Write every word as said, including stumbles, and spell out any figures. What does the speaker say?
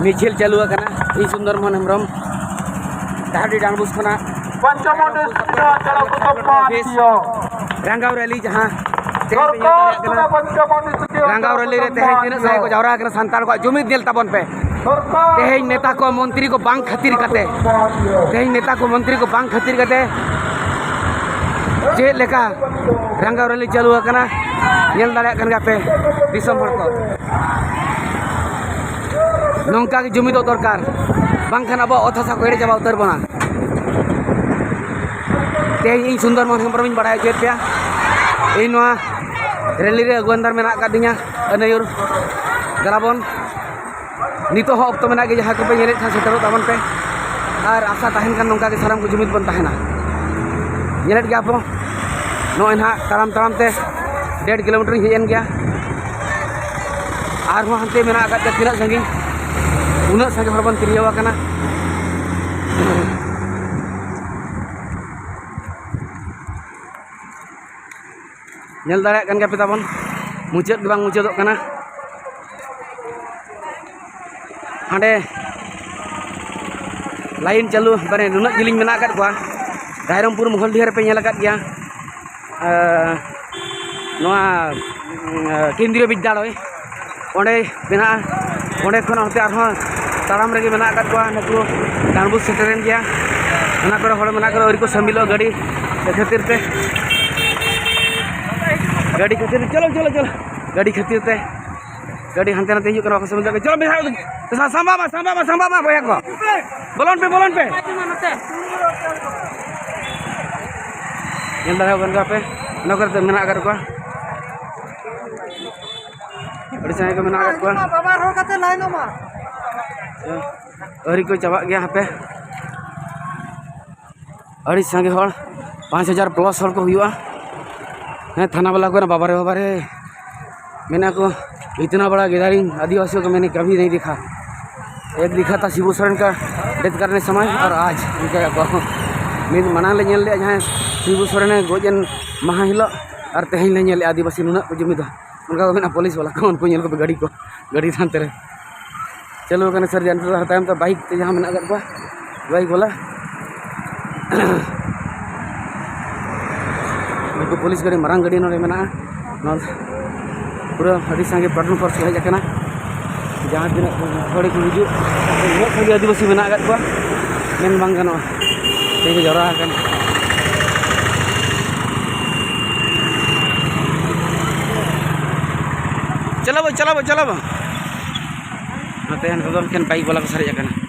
ᱢᱤᱪᱷᱤᱞ ᱪᱟᱹᱞᱩ ᱟᱠᱟᱱᱟ᱾ ᱤᱧ ᱥᱩᱱᱫᱚᱨ ᱢᱳᱦᱚᱱ ᱦᱮᱢᱵᱨᱚᱢ, ᱰᱟᱦᱟᱨᱰᱤ ᱰᱟᱸᱰᱵᱩᱥ ᱠᱷᱚᱱᱟᱜ ᱯᱚᱧᱪᱚᱢᱚᱱᱤ ᱥᱴᱩᱰᱤᱭᱳ ᱪᱟᱞᱟᱜ ᱠᱚᱫᱚ ᱢᱟ ᱚᱯᱷᱤᱥ ᱫᱤᱭᱚ᱾ ᱨᱟᱸᱜᱟᱣ ᱨᱮᱞᱤ ᱡᱟᱦᱟᱸ ᱛᱮᱦᱮᱧ ᱯᱮ ᱧᱮᱞ ᱫᱟᱲᱮᱭᱟᱜ ᱠᱟᱱᱟ᱾ ᱨᱟᱸᱜᱟᱣ ᱨᱮᱞᱤ ᱨᱮ ᱛᱮᱦᱮᱧ ᱛᱤᱱᱟᱹᱜ ᱥᱟᱸᱜᱮ ᱠᱚ ᱡᱟᱣᱨᱟ ᱟᱠᱟᱱᱟ, ᱥᱟᱱᱛᱟᱲ ᱠᱚᱣᱟᱜ ᱡᱩᱢᱤᱫ ᱧᱮᱞ ᱛᱟᱵᱚᱱ ᱯᱮ᱾ ᱛᱮᱦᱮᱧ ᱱᱮᱛᱟ ᱠᱚ ᱢᱚᱱᱛᱨᱤ ᱠᱚ ᱵᱟᱝ ᱠᱷᱟᱹᱛᱤᱨ ᱠᱟᱛᱮ, ᱛᱮᱦᱮᱧ ᱱᱮᱛᱟ ᱠᱚ ᱢᱚᱱᱛᱨᱤ ᱠᱚ ᱵᱟᱝ ᱠᱷᱟᱹᱛᱤᱨ ᱠᱟᱛᱮ ᱪᱮᱫ ᱞᱮᱠᱟ ᱨᱟᱸᱜᱟᱣ ᱨᱮᱞᱤ ᱪᱟᱹᱞᱩ ᱟᱠᱟᱱᱟ, ᱧᱮᱞ ᱫᱟᱲᱮᱭᱟᱜ ᱠᱟᱱ ᱜᱮᱭᱟ ᱯᱮ ᱫᱤᱥᱚᱢ ᱦᱚᱲ ᱠᱚ᱾ ᱱᱚᱝᱠᱟ ᱜᱮ ᱡᱩᱢᱤᱫᱚᱜ ᱫᱚᱨᱠᱟᱨ, ᱵᱟᱝᱠᱷᱟᱱ ᱟᱵᱚᱣᱟᱜ ᱚᱛ ᱦᱟᱥᱟ ᱠᱚ ᱮᱲᱮ ᱪᱟᱵᱟ ᱩᱛᱟᱹᱨ ᱵᱚᱱᱟ᱾ ᱛᱮᱦᱮᱧ ᱤᱧ ᱥᱩᱱᱫᱚᱨ ᱢᱳᱦᱚᱱ ᱦᱮᱢᱵᱨᱚᱢ ᱤᱧ ᱵᱟᱲᱟᱭ ᱦᱚᱪᱚᱭᱮᱫ ᱯᱮᱭᱟ, ᱤᱧ ᱱᱚᱣᱟ ᱨᱮᱞᱤ ᱨᱮ ᱟᱹᱜᱩ ᱟᱱᱫᱟᱨ ᱢᱮᱱᱟᱜ ᱟᱠᱟᱫ ᱞᱤᱧᱟ ᱟᱹᱱᱟᱹᱭᱩᱨ ᱜᱟᱞᱟᱵᱚᱱ᱾ ᱱᱤᱛᱚᱜ ᱦᱚᱸ ᱚᱠᱛᱚ ᱢᱮᱱᱟᱜ ᱜᱮᱭᱟ, ᱡᱟᱦᱟᱸᱭ ᱠᱚᱯᱮ ᱧᱮᱞᱮᱫ ᱠᱷᱟᱱ ᱥᱮᱴᱮᱨᱚᱜ ᱛᱟᱵᱚᱱ ᱯᱮ᱾ ᱟᱨ ᱟᱥᱟ ᱛᱟᱦᱮᱱ ᱠᱷᱟᱱ ᱱᱚᱝᱠᱟ ᱜᱮ ᱥᱟᱱᱟᱢ ᱠᱚ ᱡᱩᱢᱤᱫ ᱵᱚᱱ ᱛᱟᱦᱮᱱᱟ᱾ ᱧᱮᱞᱮᱫ ᱜᱮᱭᱟ ᱵᱚᱱ, ᱱᱚᱜᱼᱚᱭ ᱱᱟᱦᱟᱜ ᱛᱟᱲᱟᱢ ᱛᱟᱲᱟᱢ ᱛᱮ ᱰᱮᱲ ᱠᱤᱞᱳᱢᱤᱴᱟᱨ ᱤᱧ ᱦᱮᱡ ᱮᱱ ᱜᱮᱭᱟ᱾ ᱟᱨᱦᱚᱸ ᱦᱟᱱᱛᱮ ᱢᱮᱱᱟᱜ ᱟᱠᱟᱫ ᱜᱮᱭᱟ, ᱛᱤᱱᱟᱹᱜ ᱥᱟᱺᱜᱤᱧ, ᱩᱱᱟᱹᱜ ᱥᱟᱸᱜᱮ ᱦᱚᱲ ᱵᱚᱱ ᱛᱤᱨᱭᱟᱹᱣ ᱟᱠᱟᱱᱟ᱾ ᱧᱮᱞ ᱫᱟᱲᱮᱭᱟᱜ ᱠᱟᱱ ᱜᱮᱭᱟ ᱯᱮ ᱛᱟᱵᱚᱱ, ᱢᱩᱪᱟᱹᱫ ᱜᱮ ᱵᱟᱝ ᱢᱩᱪᱟᱹᱫᱚᱜ ᱠᱟᱱᱟ᱾ ᱦᱟᱸᱰᱮ ᱞᱟᱭᱤᱱ ᱪᱟᱹᱞᱩ, ᱢᱟᱱᱮ ᱱᱩᱱᱟᱹᱜ ᱡᱤᱞᱤᱧ ᱢᱮᱱᱟᱜ ᱟᱠᱟᱫ ᱠᱚᱣᱟ᱾ ᱨᱟᱭᱨᱚᱝᱯᱩᱨ ᱢᱚᱦᱚᱞᱰᱤᱦᱟᱹ ᱨᱮᱯᱮ ᱧᱮᱞ ᱟᱠᱟᱫ ᱜᱮᱭᱟ, ᱮᱸ, ᱱᱚᱣᱟ, ᱩᱸ, ᱠᱮᱱᱫᱨᱤᱭᱚ ᱵᱤᱫᱽᱫᱟᱞᱚᱭ ᱚᱸᱰᱮ ᱢᱮᱱᱟᱜᱼᱟ᱾ ᱚᱸᱰᱮ ᱠᱷᱚᱱ ᱚᱱᱛᱮ ᱟᱨᱦᱚᱸ ᱛᱟᱲᱟᱢ ᱨᱮᱜᱮ ᱢᱮᱱᱟᱜ ᱟᱠᱟᱫ ᱠᱚᱣᱟ᱾ ᱱᱩᱠᱩ ᱰᱟᱸᱰᱵᱩᱥ ᱥᱮᱴᱮᱨᱮᱱ ᱜᱮᱭᱟ᱾ ᱚᱱᱟ ᱠᱚᱨᱮ ᱦᱚᱲ ᱢᱮᱱᱟᱜ ᱠᱚᱣᱟ, ᱟᱹᱣᱨᱤ ᱠᱚ ᱥᱟᱹᱢᱤᱞᱚᱜᱼᱟ ᱜᱟᱹᱰᱤ ᱠᱷᱟᱹᱛᱤᱨ ᱛᱮ᱾ ᱜᱟᱹᱰᱤ ᱠᱷᱟᱹᱛᱤᱨ, ᱪᱚᱞᱚ, ᱪᱚᱞᱚ, ᱪᱚᱞᱚ᱾ ᱜᱟᱹᱰᱤ ᱠᱷᱟᱹᱛᱤᱨ ᱛᱮ ᱜᱟᱹᱰᱤ ᱦᱟᱱᱛᱮ ᱱᱟᱛᱮ ᱦᱤᱡᱩᱜ ᱠᱟᱱᱟ, ᱵᱟᱠᱚ ᱥᱟᱹᱢᱤᱞ ᱫᱟᱲᱮᱭᱟᱜ ᱠᱟᱱᱟ᱾ ᱪᱚᱞᱚ, ᱵᱮᱥ, ᱥᱟᱢᱵᱟᱜ ᱢᱟ, ᱥᱟᱢᱵᱟᱜ ᱢᱟ, ᱥᱟᱢᱵᱟᱜ ᱢᱟ, ᱵᱚᱭᱦᱟ ᱠᱚ᱾ ᱵᱚᱞᱚᱱ ᱯᱮ, ᱵᱚᱞᱚᱱ ᱯᱮ᱾ ᱧᱮᱞ ᱫᱟᱲᱮᱭᱟᱜ ᱠᱟᱱ ᱜᱮᱭᱟ ᱯᱮ, ᱚᱱᱟ ᱠᱚᱨᱮ ᱫᱚ ᱢᱮᱱᱟᱜ ᱟᱠᱟᱫ ᱠᱚᱣᱟ᱾ ᱟᱹᱰᱤ ᱥᱟᱸᱜᱮ ᱠᱚ ᱢᱮᱱᱟᱜ ᱟᱠᱟᱫ ᱠᱚᱣᱟ᱾ ᱵᱟᱵᱟ ᱨᱚᱲ ᱠᱟᱛᱮ ᱞᱟᱭᱤᱱᱚᱜ ᱢᱟ᱾ ᱟᱹᱣᱨᱤ ᱠᱚ ᱪᱟᱵᱟᱜ ᱜᱮᱭᱟ ᱦᱟᱯᱮ᱾ ᱟᱹᱰᱤ ᱥᱟᱸᱜᱮ ᱦᱚᱲ, ᱯᱟᱸᱪ ᱦᱟᱡᱟᱨ ᱯᱞᱟᱥ ᱦᱚᱲ ᱠᱚ ᱦᱩᱭᱩᱜᱼᱟ᱾ ᱦᱮᱸ, ᱛᱷᱟᱱᱟ ᱵᱟᱞᱟ ᱠᱚ ᱢᱮᱱᱟ, "ᱵᱟᱵᱟ ᱨᱮ, ᱵᱟᱵᱟ ᱨᱮ", ᱢᱮᱱᱟ ᱠᱚ, "ᱤᱛᱱᱟ ᱵᱟᱲᱟ ᱜᱮᱫᱟᱨᱤᱝ ᱟᱹᱫᱤᱵᱟᱹᱥᱤ ᱠᱚ ᱢᱮᱱᱟ ᱠᱟᱵᱷᱤ ᱱᱟᱦᱤᱸ ᱫᱮᱠᱷᱟ, ᱮᱠ ᱫᱤᱠᱷᱟ ᱛᱷᱟ ᱥᱤᱵᱩ ᱥᱚᱨᱮᱱ ᱠᱟ ᱰᱮᱛᱷ ᱠᱟᱨᱱᱮ ᱥᱚᱢᱚᱭ ᱟᱨ ᱟᱡ", ᱚᱱᱠᱟ ᱠᱚ ᱢᱤᱫ ᱢᱟᱲᱟᱝ ᱞᱮ ᱧᱮᱞ ᱞᱮᱫᱼᱟ ᱡᱟᱦᱟᱸᱭ ᱥᱤᱵᱩ ᱥᱚᱨᱮᱱᱮ ᱜᱚᱡ ᱮᱱ ᱢᱟᱦᱟ ᱦᱤᱞᱳᱜ, ᱟᱨ ᱛᱮᱦᱮᱧ ᱞᱮ ᱧᱮᱞᱮᱫᱼᱟ ᱟᱹᱫᱤᱵᱟᱹᱥᱤ ᱱᱩᱱᱟᱹᱜ ᱠᱚ ᱡᱩᱢᱤᱫᱟ᱾ ᱚᱱᱠᱟ ᱠᱚ ᱢᱮᱱᱟ ᱯᱩᱞᱤᱥ ᱵᱟᱞᱟ ᱠᱚ, ᱩᱱᱠᱩ ᱧᱮᱞ ᱠᱚᱯᱮ ᱜᱟᱹᱰᱤ ᱠᱚ, ᱜᱟᱹᱰᱤ ᱦᱟᱱᱛᱮ ᱨᱮ᱾ ᱪᱟᱹᱞᱩ ᱟᱠᱟᱱᱟ ᱥᱟᱹᱨᱤ ᱜᱮ᱾ ᱱᱤᱛᱚᱜ ᱫᱚ ᱛᱟᱭᱚᱢ ᱛᱮ ᱵᱟᱭᱤᱠ ᱛᱮ ᱡᱟᱦᱟᱸ ᱢᱮᱱᱟᱜ ᱟᱠᱟᱫ ᱠᱚᱣᱟ, ᱵᱟᱭᱤᱠ ᱵᱟᱞᱟ᱾ ᱱᱩᱠᱩ ᱯᱩᱞᱤᱥ ᱜᱟᱹᱰᱤ, ᱢᱟᱨᱟᱝ ᱜᱟᱹᱰᱤ ᱱᱚᱰᱮ ᱢᱮᱱᱟᱜᱼᱟ᱾ ᱱᱚᱣᱟ ᱯᱩᱨᱟᱹ ᱟᱹᱰᱤ ᱥᱟᱸᱜᱮ ᱯᱮᱴᱨᱳᱞ ᱯᱷᱳᱨᱥ ᱠᱚ ᱦᱮᱡ ᱟᱠᱟᱱᱟ᱾ ᱡᱟᱦᱟᱸ ᱛᱤᱱᱟᱹᱜ ᱦᱚᱲ ᱠᱚ ᱦᱤᱡᱩᱜ, ᱩᱱᱟᱹᱜ ᱥᱟᱸᱜᱮ ᱟᱹᱫᱤᱵᱟᱹᱥᱤ ᱢᱮᱱᱟᱜ ᱟᱠᱟᱫ ᱠᱚᱣᱟ, ᱢᱮᱱ ᱵᱟᱝ ᱜᱟᱱᱚᱜᱼᱟ᱾ ᱛᱮᱦᱮᱧ ᱠᱚ ᱡᱟᱣᱨᱟ ᱟᱠᱟᱱᱟ᱾ ᱪᱟᱞᱟᱵᱚ, ᱪᱟᱞᱟᱵᱚ, ᱪᱟᱞᱟᱵᱚ᱾ ᱱᱚᱛᱮ ᱱᱤᱛᱚᱜ ᱫᱚ ᱮᱠᱮᱱ ᱵᱟᱭᱤᱠ ᱵᱟᱞᱟ ᱠᱚ ᱥᱟᱨᱮᱡ ᱟᱠᱟᱱᱟ᱾